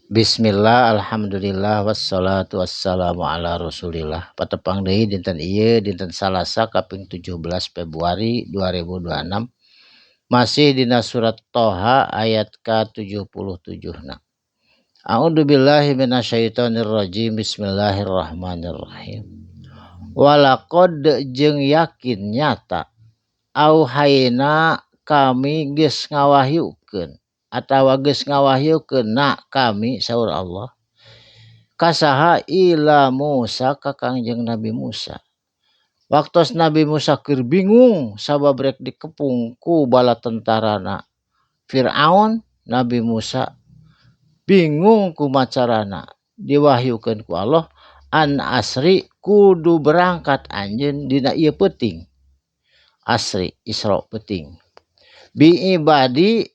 Bismillah, alhamdulillah, wassalatu wassalamu ala rasulillah. Patepang deui dinten ieu, dinten Salasa kaping 17 Februari 2026, masih dina surat Toha ayat ka-77 na. A'udzu billahi minasyaitonir rajim. Bismillahirrahmanirrahim. Walaqad jeung yakin nyata auhayna kami geus ngawahyukeun atawa geus ngawahyukeun na kami, saur Allah, kasaha? Ila Musa, ka Kangjeng Nabi Musa. Waktos Nabi Musa keur bingung sabab rek dikepung ku bala tentarana Fir'aun, Nabi Musa bingung kumacarana, diwahyukeun ku Allah an asri, kudu berangkat anjeun dina ieu peuting. Asri, Isra peuting, bi ibadi,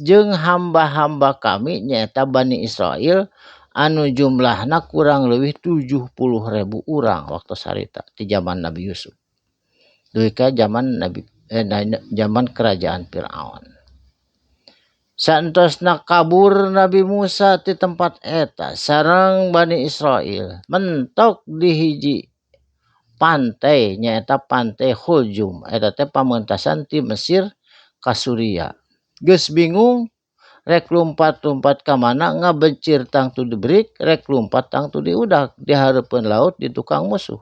jeung hamba-hamba kami, nyaeta Bani Israel anu jumlahna kurang lebih 70.000 urang waktu harita di zaman Nabi Yusuf dugi ka zaman Nabi zaman kerajaan Fir'aun. Santosna kabur Nabi Musa di tempat eta sareng Bani Israel, mentok di hiji pantai, nyaeta pantai Khuljum. Eta teh pamentasan ti Mesir ka Suria. Geus bingung rek lumpat-lumpat ka mana, ngabencir tangtu dibrik, rek lumpat tangtu diudak, di hareupeun laut di tukang musuh.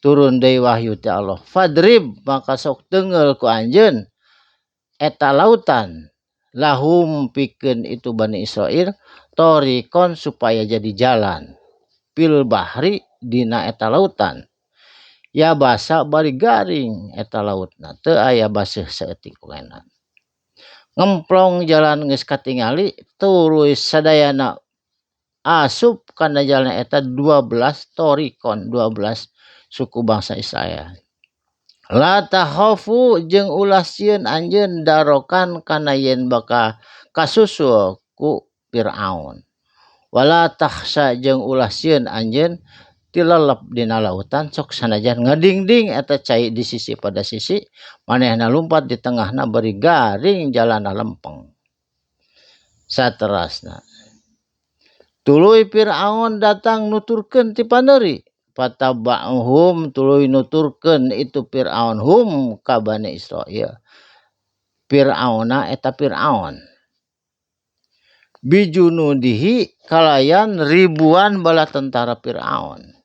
Turun deui wahyu ti Allah, fadrib, maka sok teunggeul ku anjeun eta lautan, lahum, pikeun itu Bani Israel, thoriqon, supaya jadi jalan, fil bahri, dina eta lautan, yabasa, bari garing eta lautna, teu aya baseuh saeutik ogenan. Ngemplong jalan geus katingali, tuluy sadayana asup kana jalan eta, 12 thoriqon, 12 suku bangsa Israel. La takhafu, jeung ulah sieun anjeun, darokan, kana yen bakal kasusul ku Fir'aun, wala takhsha, jeung ulah sieun anjeun tilelep dina lautan. Sok sanajan ngadingding eta cai di sisi pada sisi, manehna lumpat di tengahna bari garing, jalana lempeng. Saterasna tuluy Fir'aun datang nuturkeun ti pandeuri, fataba'hum, tuluy nuturkeun itu Fir'aun, hum, ka Bani Israil, Fir'auna eta Fir'aun, bijunudihi, kalayan ribuan bala tentara Fir'aun.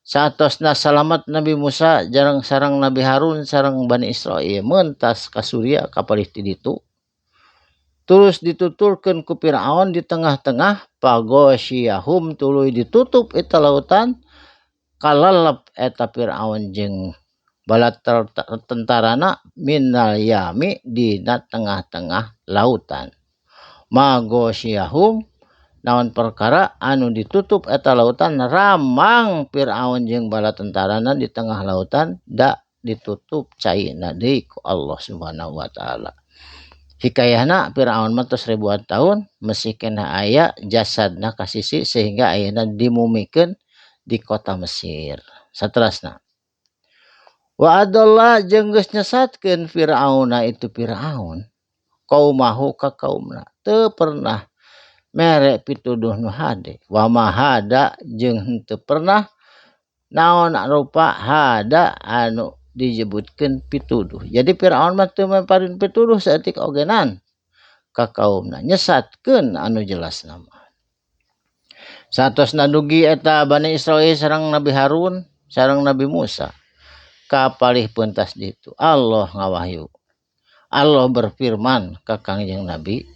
Saatosna salamat Nabi Musa jarang sareng Nabi Harun sareng Bani Israil mentas ka Suria kapalih ti ditu, terus dituturkeun ku Fir'aun di tengah-tengah, faghosyiyahum, tuluy ditutup eta lautan, kalalep eta Fir'aun jeung bala tentarana, minal yami, dina tengah-tengah lautan. Ma ghosyiyahum, naon perkara anu ditutup eta lautan, ramang Fir'aun jeung bala tentarana di tengah lautan, da ditutup caina deui ku Allah Subhanahu wa taala. Hikayahna Fir'aun mah tos ribuan tahun masih keneh aya jasadna kasisi, sehingga ayeuna dimumikeun di kota Mesir. Saterasna wa adalla, jeung geus nyesatkeun Fir'auna itu Fir'aun, qaumahu, ka kaumna, teu pernah mere pituduh nu hade, wa ma hada, jeung henteu pernah naon rupa hada anu disebutkeun pituduh. Jadi Fir'aun mah teu maparin pituduh saeutik ogenan ka kaumna, nyesatkeun anu jelas mah. Satosna dugi eta Bani Israil sareng Nabi Harun sareng Nabi Musa kapalih pentas ditu, Allah ngawahyu, Allah berfirman ka Kangjeng Nabi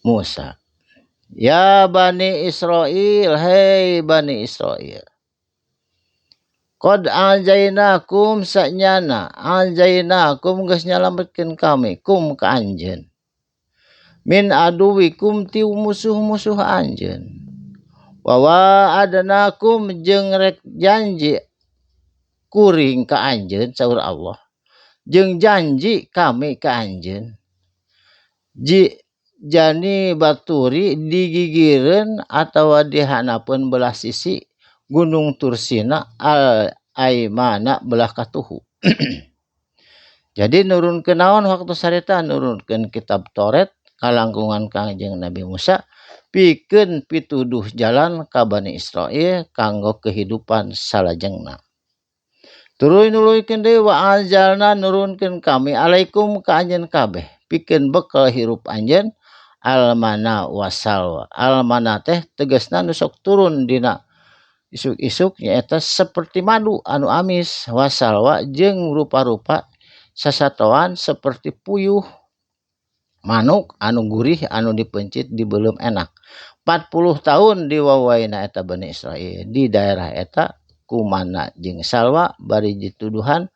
Musa, ya Bani Israil, hei Bani Israil, qad anjainakum, sanyana anjainakum, geus nyalametkeun kami, kum, ka anjeun, min aduwikum, ti musuh-musuh anjeun, wa wa'adnakum, jeung rek janji kuring ka anjeun, saur Allah, jeung janji kami ka anjeun, ji jani baturi, digigireun atawa dihanapeun belah sisi Gunung Tursina, al aimana, belah katuhu. Jadi nurunkeun naon waktu sarita? Nurunkeun kitab Taurat kalangkungan Kangjeng Nabi Musa. Pikeun pituduh jalan ka Bani Israil kanggo kehidupan salajengna. Tuluy nuluykeun deui wa anzalna nurunkeun kami alaikum ka anjeun kabeh pikeun bekal hirup anjeun almana wasalwa. Almana teh tegasna nu sok turun dina isuk-isuk nyaeta seperti madu anu amis, wasalwa jeung rupa-rupa sasatoan seperti puyuh manuk anu gurih anu dipencit dibeuleum enak. 40 tahun diwawaina eta Bani Israil di daerah eta kumana jeung salwa bari dituduhan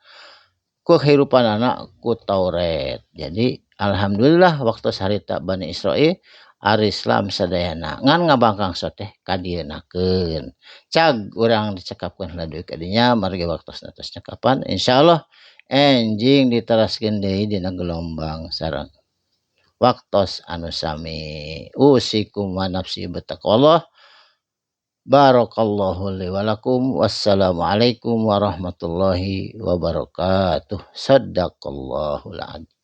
kehirupanana ku Taurat. Jadi alhamdulillah waktu harita Bani Israil ari Islam sadayana ngan ngabangkang soteh kadieunakeun. Cag urang dicekapkeun heula deui ka dinya margi waktosna tos cekapan, insyaallah enjing diteraskeun deui dina gelombang sareng waktos anu sami. Usikum wa nafsi bitaqwallah. Barakallahu li wa lakum. Wassalamualaikum warahmatullahi wabarakatuh. Sadaqallahul azim.